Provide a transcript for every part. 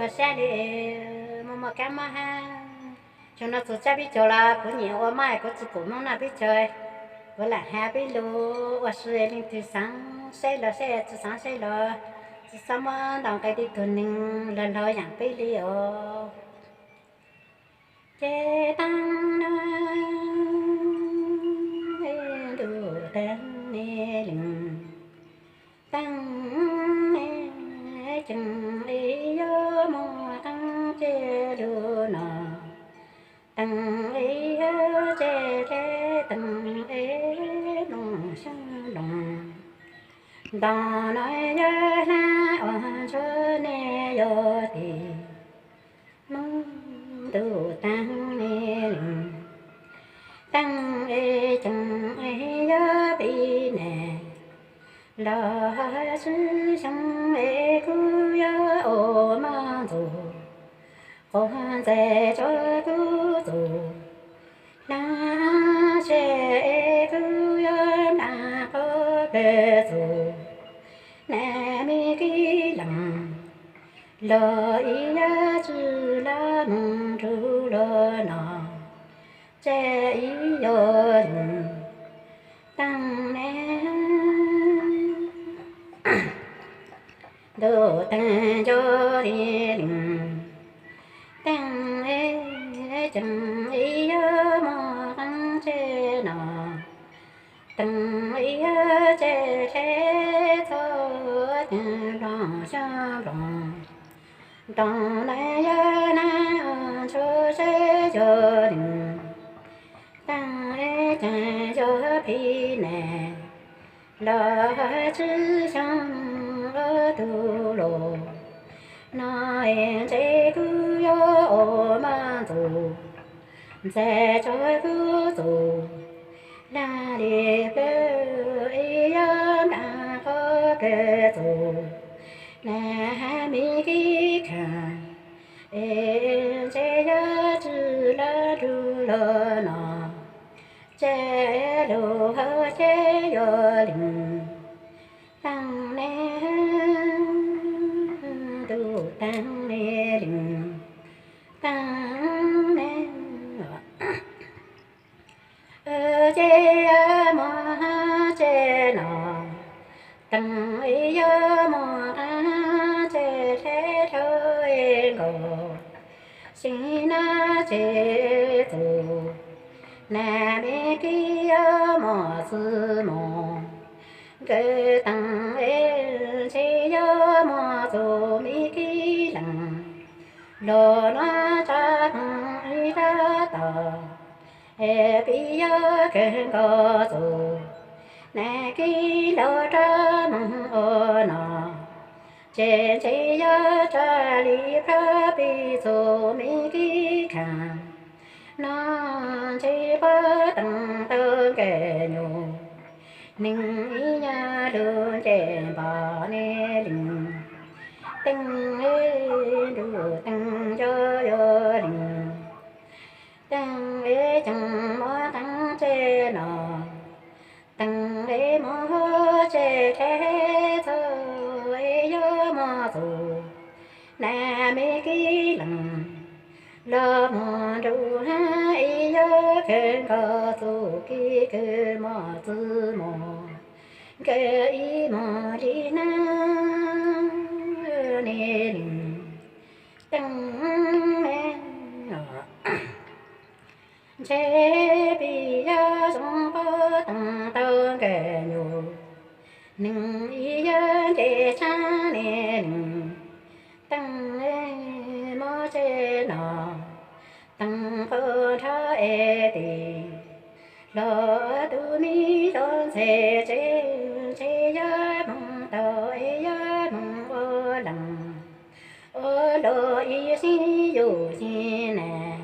Sab li muaj muaj kab mob hab. Xyoo no txug tsab pib caug los kuv nyiam ua maj, kuv tsi pum Moob noj pib caug. Kuv lam has pib lug ua si, leej twg xaav saib los saib, tsi xaav saib los tsi xob muab ntaus nqe. Tej tug neeg laug laug yaam peb li os. Ces taag ntuj taag ne leej, taag ne ceeb, yuav muaj qeeb tseg lug no. Teeb, yuav tseg dleb, teeb, nplooj xyoob nplooj. Nto no yog hlab ua ntsuag ne yog tim, Moob ntuj taag ne leej. Teeb, ceeb, yuav pib ne los tsi xyoo, kuv yuav ua moj ntxuv, quas ntxais tso kuv txuj hlab se, kuv yuav npaj qhov kawg txuj. Nam me kib leej los ib yam tsi laj moog nrug luag no, tseg ib yam leej. Teeb, ntuj taag nco li leej. Teeb, ceeb, yuav muaj qeeb tseg no. Teeb, yuav tseg dleb txhob ceeb, nplooj xyoob nplooj. Nto no yog hlab ua ntsuag seb yog leej. Teeb, ceeb, yuav pib ne los tsi xyoo, ua tug lug no ntshe kuv yuav ua moj ntxuv, ntxais tso kuv txuj hlab li plawv, yuav npaj qhov kawg txuj. Nam me kib khaam, ntshe yuav tsi laj nrug luag no, tseg lug hab seb yog leej. Teeb, ntuj taag ne leej. Teeb, ces yuav muaj qeeb tseg no. Teeb, yuav muaj qeeb tseg dleb dlhau nkaus, sib nab tseg txuj. Nam me kib yuav muaj txuj moog, nkawd teeb, ntshe yuav muaj txuj me kib leej. Lug no tsab moog ib rab tod, pib yuav kawg nkaus txuj. Nam kib laug rab moog ua no, ces ntshe yuav tsab li plawv pib txuj me kib khaam. No ntshe puab teeb tau nkawd nyuj, neeg ib nyuag lug nce npam ne leej. Teeb, ntuj taag nco yog leej. Teeb, ceeb, muaj qeeb tseg no. Teeb, muaj tseg dleb txhob, yuav muaj txuj. Nam me kib leej los moog nrug hab, yuav kawg nkaus txuj kib kawg muaj txuj moog, kawg ib moog li nab ne leej. Teeb, ntshe pib yuav zoo puab teeb tau nkawd nyuj, neeg ib yuav nce tshab ne leej. Teeb, muaj tseg no, teeb, qhov nrho es tim, los tug me zov ntxhe tseg, ntshe yuav moog tau es yuav moog ua leej, ua luaj ib sim yus sim nam,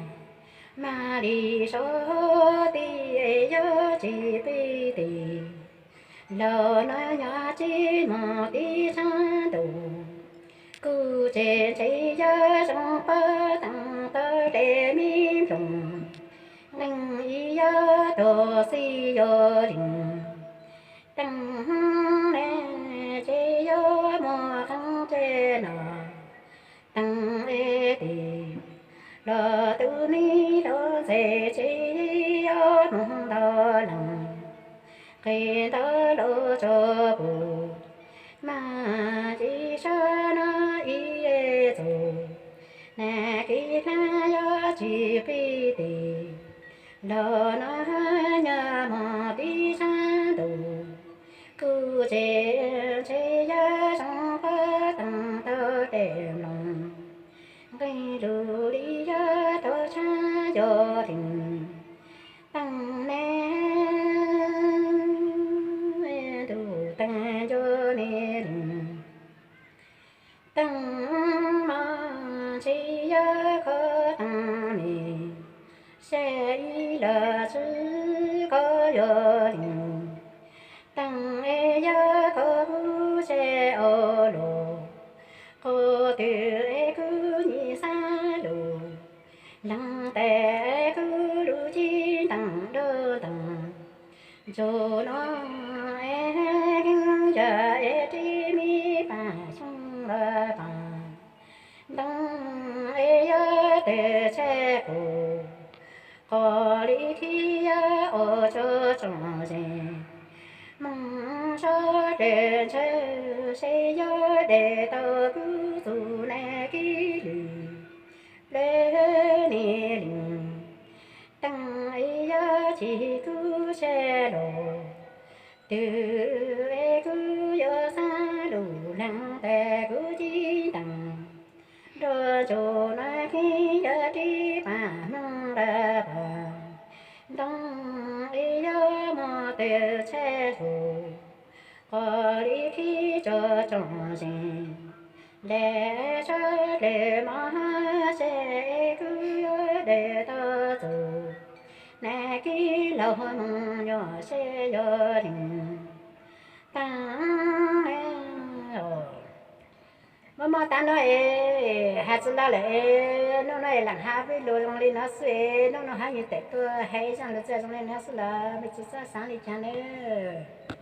mag li sov tim es yuav tsis pib tim. Los no nyob tsis moog tib tshab ntuj, kuv tseg ntshe yuav zoo puab teeb tau dleb me nplooj, neeg ib yuav tuag xib yog leej. Teeb, ntshe yuav muaj qeeb tseg no. Teeb, Los tus me hluas ntxhais tsis yog hmoov ntau leej, nqis ntau los tso pum, mas tsis sab no ib txuas, nas kis hlab yog tsis qi tis, los no nyob mog tib sab ntuj, kuv tsev ntshe yog zoo qhov teeb tau tes mloog, nqe lus li yog tau tshab yog teeb, teeb ne, ntuj teeb nco me leej. Teeb mog tsis yog koj teeb me, seb ib los tsis koj yog leej. Teeb es yog koj kuv seb ua luaj, qhov twg es kuv nyiam xav lus, leej tes es kuv lub cib teeb dua teeb. Ntsuag no es keeb yam es tib me pam xyoob los pam, ntoo es yog tes tsheb qus, qos li khib yog ua tsuag tsoom zeej. Moos sab tes ntshaw seb yog tes tau kuv txug nas kib lwm pleb ne leej. Teeb es yog tsis kuv seb luaj, twg es kuv yuav xav lus, leej tes kuv cib teeb. Nrog ntsuag no khib yog tib pam hmoob nqa pam, ntoo es yog mog tes tsheb qus, qos li khib tsuag tsoom zeej. Ntes sab tes mog seb kuv yuav tes tau txug nas kib laug moos nyuam seb yog leej. Teeb muaj mog tab no es has tsi lawm es hnub no es lam has vij lus zoo li no xwb es hnub no hab yus tawm tuaj hais zaj lus txaj zoo li no xwb los mej tsi txhob xaav li cas nawb.